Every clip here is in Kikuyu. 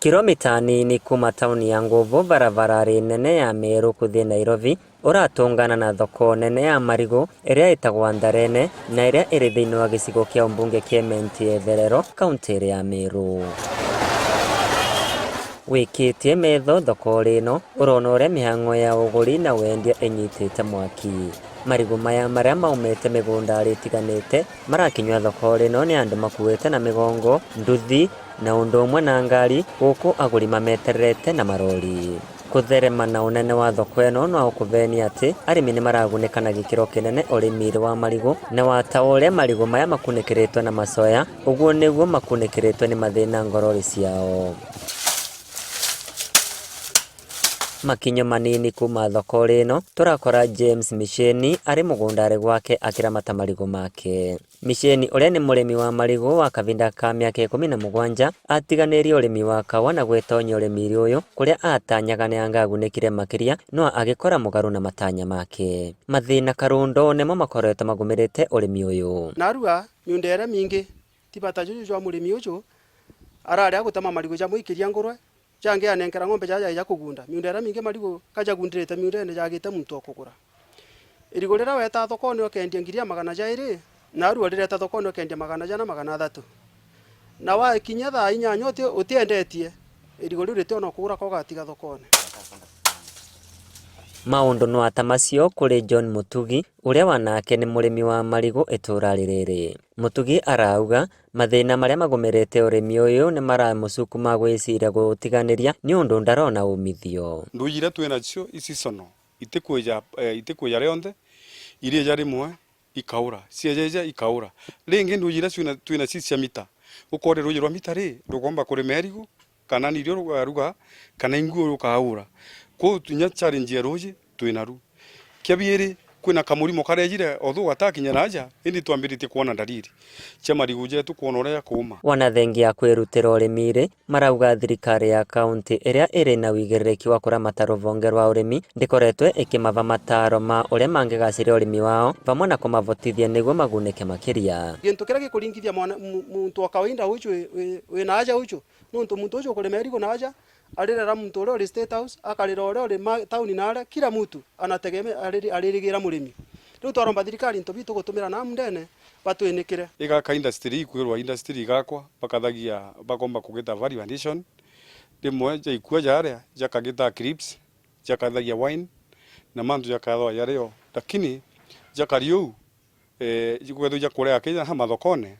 Kilomita nini kuma tauni ya Nguvu barabara nene ya Meru kuthii Nairobi uratungana na thoko nene ya marigu iria itagwo Ndarene na iria iri thiini wa gicigo kia umbunge kia Imenti ya Itherero kaunti ya Meru. Wikitie metho thoko ino urona uria mihango ya uguri na wendia inyitite mwaki. Marigu maya maria maumite migunda itiganite marakinywa thoko ino ni andu makuite na migongo, nduthi na undu umwe na ngari guku aguri mametererete na marori. Kutherema na unene wa thoko ino no ukuvenia ati arimi ni maragunika na gikiro kinene urimi wa marigu na wata uria marigu maya makunikiritwe na macoya uguo niguo makunikiritwe ni mathina ngorori ciao. Makinyo manini kuma thoko ino turakora James Micheni ari mugundari gwake akiramata marigu make. Micheni uria ni murimi wa marigu wa kavinda ka miaka 17 atiganirie urimi wa kawa na gwitonya urimi uyu kuria atanyaga ni angagunikire makiria no agikora mugaru na matanya make. Mathina karundo nimo makoretwo magumirite urimi uyu. Narua miunda iria mingi ti bata juju jwa murimi uyu araria gutema marigu jamuikiria ngurwe jange anengera ng'ombe jaja ja kugunda miunda iria mingi marigu kajagundirite miunda ene jagite muntu okugura irigu rira weta thoko-ini ukendia ngiri ya magana jairi narua rireta thoko-ini ukendia magana jana magana athatu na wakinya thaa inyanya utiendetie irigu riu ritiona kugura kogatiga thoko-ini. Maundu no ata macio kuri John Mutugi uria wanake ni murimi wa marigu itura riri. Mutugi arauga mathina maria magumirite urimi uyu ni maramucukuma gwiciria gutiganiria ni undu ndarona umithio. Nduyi iria twina cio isicono itikwija itikwija rionthe iria rimwe ikaura ciejeja ikaura ringi nduyi iria twina ci cia mita ukore ruyi rwa mita ri rugomba kurima erigu kana ni irio rugaruga kana inguo rukaura kuu tunya challenge ya ruji twinaru kiabiiri kwina kamurimo karejire othu gatakinya naja indi twambiritie kuona dalili cia marigu jetu kuona uria kuma. Wanathengia kwirutira urimiri marauga thirikari ya kaunti iria iri na wigiririkia wa kuramata ruvonge rwa urimi ndikoretwe ikimava mataro ma uria mangigaciria urimi wao vamwe na kumavotithia niguo magunike makiria. Gintu kiria gikuringithia mwana muntu wa kawaida uchu wina aja uchu nuntu muntu uchu ukurima erigo na aja arirera muntu uria uri State House akarira uria uri tauni nare kila mutu anategemea aririgira murimi riu twaromba thirikari nto bitu gutumira na mundene batwinikire igaka industry ikwirwa industry igakwa bakathagia bakomba kugita value addition rimwe jaikua jaria jakagita crisps jakathagia wine na mandu jakathwa yario lakini jakariu jigwethu jakurea kinya ha mathokone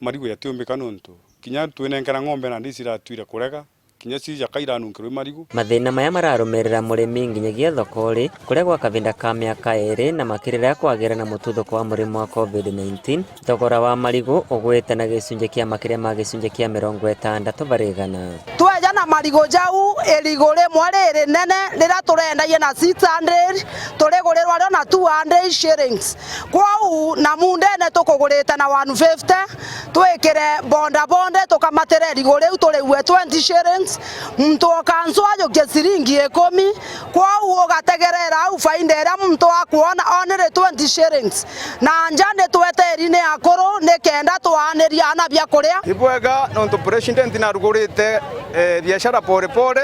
marigu yatiumbika nuntu kinya twinengera ng'ombe na ndiciratwire kurega kinya cija kairanungirwe marigu. Mathina maya mararumirira murimi nginyagia thoko-ri kuria gwa kavinda ka miaka 2 na makirira kwagira na mututhuko wa murimu wa COVID-19 thogora wa marigu ugwite na gicunji kia makiria ma gicunji kia 60 vari igana. Tweja na marigu jau irigu rimwe riri nene rira turendagia na 600 turigurirwa rio na 200 shillings kwau na mundene tukugurite na 150 twikire bonda bonde tukamatire irigu riu turigue 20 shillings muntu okansu ajukie ciringi 10 kwau ugategerera au faida iria muntu akuona onire 20 shillings na nja ni tweteri ni akuru ni kenda twaniria ana bia kuria ibwega nontu president narugurite biashara pole pole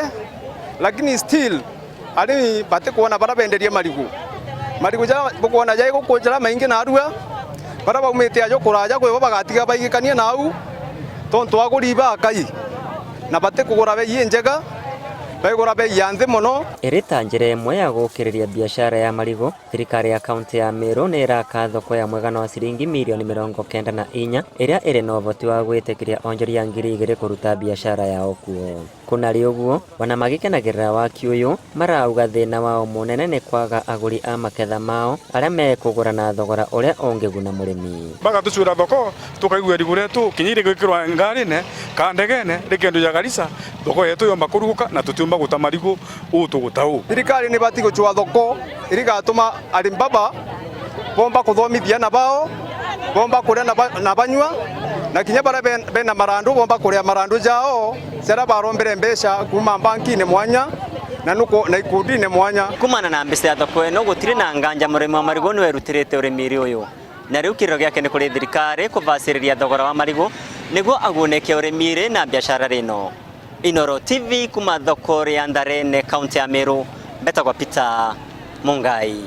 lakini still arimi bate kuona bara benderia marigu marigu ja bukuona jai gukunjara maingi narua bara baumite ajo kuraja kwibo bagatiga baigikania nau tontu aguri bakai na bate kugura bei njega baigura bei ya nthi muno. Iri ta njira imwe ya gukiriria biashara ya marigu thirikari ya kaunti ya Meru ni iraka thoko ya mwigana wa ciringi milioni 94 iria iri na uvoti wa gwitikiria onjoria 2000 kuruta biashara yao kuo. Kunari uguo wana magikenagirira waki uyu marauga thina wao munene ni kwaga aguri a maketha mao aria mekugura na thogora uria ungiguna murimi. Bagatucura thoko tukaigua irigu rietu kinya rigwikirwa ngarine ka ndegene rikendio ya Garissa thoko yetu yomba kuruguka na tutiumba guta marigu uu tuguta uu. Thirikari ni bati gucua thoko irigatuma arimi baba bomba kuthomithia na bao bomba kuria na banyua na kinya bara bena marandu bomba kuria marandu jao ciara barombere mbeca kuma banki-ini mwanya na nuko na ikundi-ini mwanya. Kumana na mbeca ya thoko ino gutiri na nganja murimi wa marigu ni werutirite urimi uyu na riu kiriro giake ni kuri thirikari kubaciriria thogora wa marigu niguo agunike urimi na biashara rino. Inoro TV kuma thoko ya Ndarene, kaunti ya Meru, mbetagwa Peter Mungai.